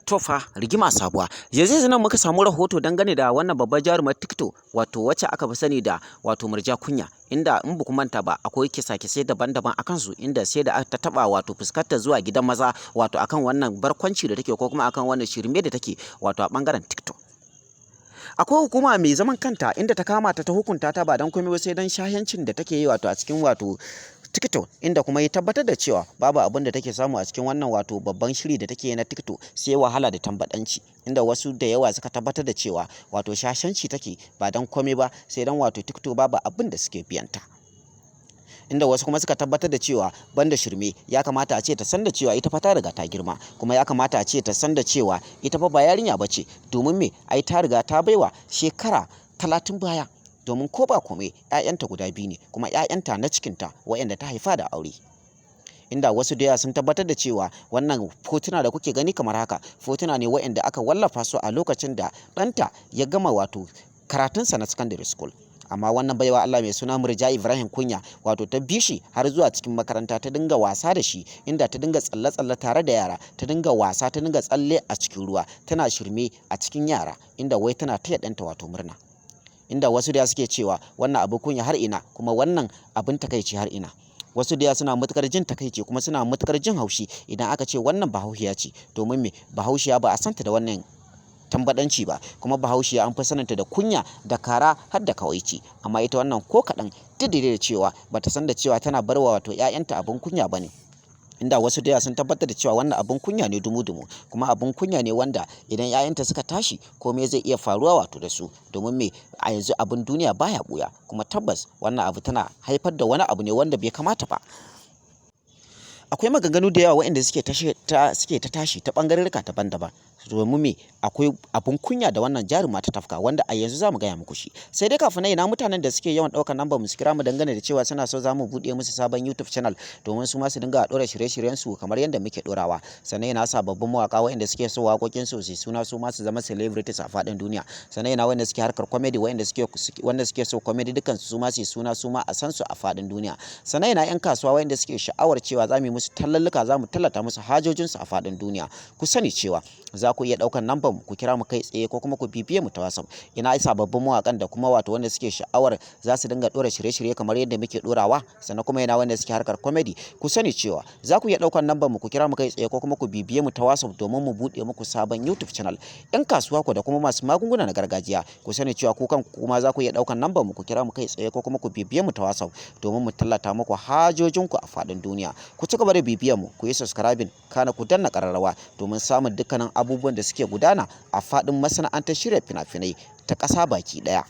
To fa, rigima sabuwa. Yanzu yanzu nan muka samu rahoto dangane da wannan babbar jarumar TikTok, wato wacce aka fi sani da wato Murja Kunya, inda in ba ku manta ba akwai kisa-kisai daban-daban akan su, inda sai da ta taba wato fuskantar zuwa gidan maza, wato akan wannan barkwanci da take ko kuma akan wannan shirme da take wato a bangaren TikTok. Akwai hukuma mai zaman kanta inda ta kama ta, ta hukunta ta ba don komai ba sai don shahancin da take yi wato a cikin wato TikTok, inda kuma ya tabbatar da cewa babu abin da take samu a cikin wannan wato babban shiri da take yi na TikTok sai wahala da tambadanci, inda wasu da yawa suka tabbatar da cewa wato shashanci take ba don komai ba sai don wato TikTok babu abin da suke biyanta. Inda wasu kuma suka tabbatar da cewa banda shirme, ya kamata a ce ta san da cewa ita fa ta riga ta girma, kuma ya kamata a ce ta san da cewa ita fa ba yarinya ba ce, domin me? Ai ta riga ta baiwa shekara 30 baya, domin ko ba komai 'ya'yanta guda biyu ne, kuma 'ya'yanta na cikinta waɗanda ta haifa da aure. Inda wasu da yawa sun tabbatar da cewa wannan fotuna da kuke gani kamar haka fotuna ne waɗanda aka wallafa su a lokacin da ɗanta ya gama wato karatunsa na secondary school. Amma wannan baiwa Allah mai suna Murja Ibrahim Kunya wato ta bi shi har zuwa cikin makaranta, ta dinga wasa da shi, inda ta dinga tsalle-tsalle tare da yara, ta dinga wasa, ta dinga tsalle a cikin ruwa, tana shirme a cikin yara, inda wai tana taya ɗanta wato murna. Inda wasu da suke cewa wannan abin kunya har ina, kuma wannan abin takaici har ina. Wasu da suna matukar jin takaici kuma suna matukar jin haushi idan aka ce wannan Bahaushiya ce, domin me? Bahaushiya ba a santa da wannan tambadanci ba, kuma Bahaushiya an fi saninta da kunya da kara har da kawaici. Amma ita wannan ko kaɗan, duk da cewa bata san da cewa tana barwa wato 'ya'yanta abin kunya bane. Inda wasu da yawa sun tabbatar da cewa wannan abin kunya ne dumu-dumu, kuma abin kunya ne wanda idan 'ya'yanta suka tashi komai zai iya faruwa wato da su, domin me? A yanzu abin duniya baya ɓuya, kuma tabbas wannan abu tana haifar da wani abu ne wanda bai kamata ba. Akwai maganganu da yawa waɗanda suke ta tashi ta ɓangarorika daban-daban, domin me? Akwai abun kunya da wannan jaruma ta tafka wanda a yanzu za mu gaya muku shi. Sai dai kafin nan, ina mutanen da suke yawan ɗaukar lambar mu su kira mu dangane da cewa suna so za mu buɗe musu sabon YouTube channel domin su ma su dinga ɗora shirye-shiryen su kamar yadda muke ɗorawa. Sannan ina sababbin mawaƙa waɗanda suke so waƙoƙin su su suna, su ma su zama celebrities a faɗin duniya. Sannan ina waɗanda suke harkar comedy, waɗanda suke wanda suke so comedy dukkan su ma su suna, su ma a san su a faɗin duniya. Sannan ina 'yan kasuwa waɗanda suke sha'awar cewa za mu yi musu tallalluka, za mu tallata musu hajojinsu a faɗin duniya. Ku sani cewa za ku iya ɗaukar lambar mu ku kira mu kai tsaye ko kuma ku bibiye mu ta WhatsApp. Ina sababbin mawaƙan da kuma wato wanda suke sha'awar za su dinga ɗora shirye-shirye kamar yadda muke ɗorawa. Sannan kuma ina wanda suke harkar comedy. Ku sani cewa za ku iya ɗaukar lambar mu ku kira mu kai tsaye ko kuma ku bibiye mu ta WhatsApp domin mu buɗe muku sabon YouTube channel. 'Yan kasuwa ku da kuma masu magunguna na gargajiya, ku sani cewa ku kanku kuma za ku iya ɗaukar lambar mu ku kira mu kai tsaye ko kuma ku bibiye mu ta WhatsApp domin mu tallata muku hajojinku a faɗin duniya. Ku ci gaba da bibiyar mu, ku yi subscribing, kana ku danna ƙararrawa domin samun dukkanin abubuwan da suke gudana a faɗin masana'antar shirya fina-finai ta ƙasa baki ɗaya.